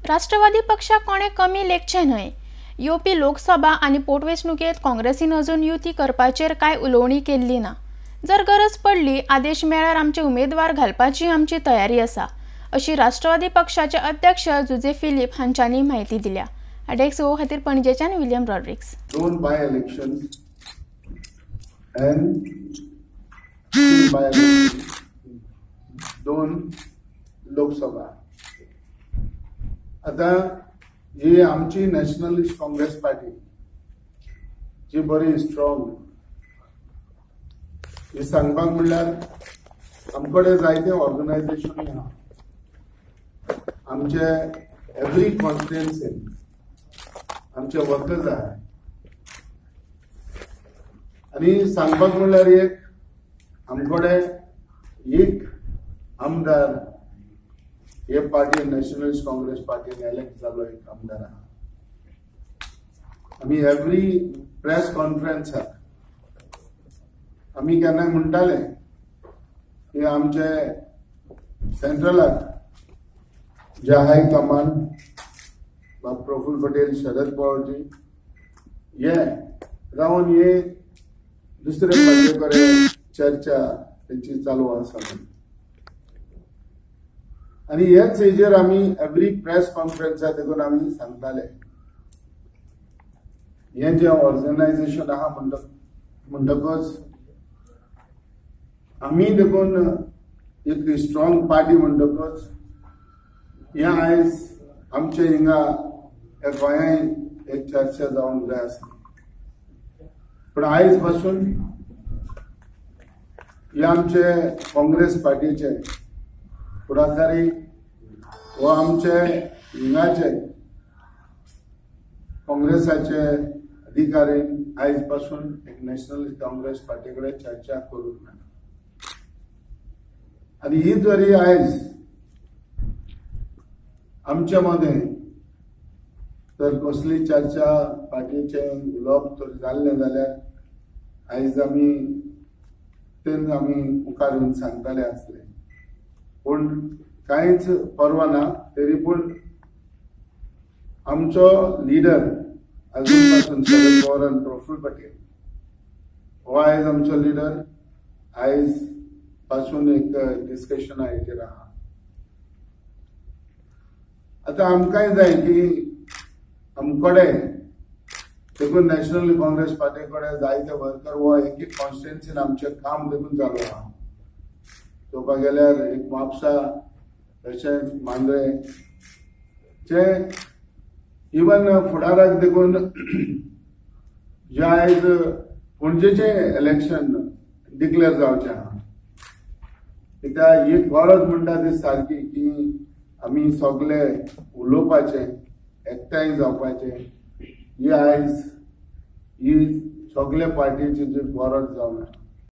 राष्ट्रवादी पक्षाक कोणे कमी लेखचें न्हय. येवपी लोकसभा आनी पोटवेंचणुकेंत काँग्रेसीन अजून युती करपाचेर कांय उलोवणी केल्ली ना. जर गरज पडली आदेश मेळ्ळ्यार आमचे उमेदवार घालपाची आमची तयारी आसा, अशी राष्ट्रवादी पक्षाचे अध्यक्ष जुजे फिलीप हांच्यांनी म्हायती दिल्या. अडेक्स ओ खातीर पणजेच्यान William Rodrigues. 2 by election and 3 by election, 2 Lok Sabha. आता ही आमची नॅशनलिस्ट काँग्रेस पार्टी जी बरी स्ट्रॉंग, ही सांगपाक म्हणल्यार आमकडे जायते ऑर्गनायझेशन आहा. आमचे एवरी कॉन्स्टिट्युएन्सीन आमचे वर्कर्स आहा. आनी सांगपाक म्हणल्यार एक आमकडे एक आमदार हे पार्टी नॅशनलिस्ट काँग्रेस पार्टीन एलेक्ट जाल्लो एक आमदार आहा. आमी एवरी प्रेस कॉन्फरन्साक आमी केन्नाय म्हणटाले की आमचे सेंट्रलाक जे हाय कमांड बाब प्रफुल्ल पटेल, शरद पवारजी हे रावन हे दुसरे पार्टी कडेन चर्चा तेंची चालू आसा. आनी हेच हेजेर आमी एवरी प्रेस कॉन्फरन्साक देखून आमी सांगताले हें जें ऑर्गनायझेशन आहा म्हणटकच आमी देखून एक स्ट्रॉंग पार्टी म्हणटकच हें आयज आमचे हिंगा ह्या गोंयांत एक चर्चा जावंक जाय आसली. पूण आयज पासून हे आमचे काँग्रेस पार्टीचे फुडाकारी व आमचे हिंगाचे काँग्रेसाचे अधिकारी आयज पासून एक नॅशनल काँग्रेस पार्टी कडेन चर्चा करूंक ना. आनी ही जरी आयज आमच्या मदें तर कसली चर्चा पार्टीचें उलोवप तर जाल्लें जाल्यार आयज आमी तेन्ना आमी मुखार येवन सांगताले आसले. पूण कांयच पर्वा ना, तरी पूण आमचो लिडर अजून पासून शरद पवार आनी प्रफुल्ल पटेल हो आयज आमचो लिडर आयज पासून एक डिस्कशन हेजेर आहा. आतां आमकांय जाय की आमकडे देखून नॅशनल काँग्रेस पार्टी कडेन जायते वर्कर हो एक एक कॉन्स्टिट्युएन्सीन आमचें काम देखून चालू आहा. चोवपाक गेल्यार एक म्हापसा, तशेंच मांद्रें जे इवन फुडाराक देखून जे आयज पणजेचें इलेक्शन डिक्लेअर जावचें आहा. कित्याक ही गरज म्हणटा ती सारकी की आमी सगळे उलोवपाचें, एकठांय जावपाचें, ही आयज ही सगळे पार्टीची जी गरज जावन आहा.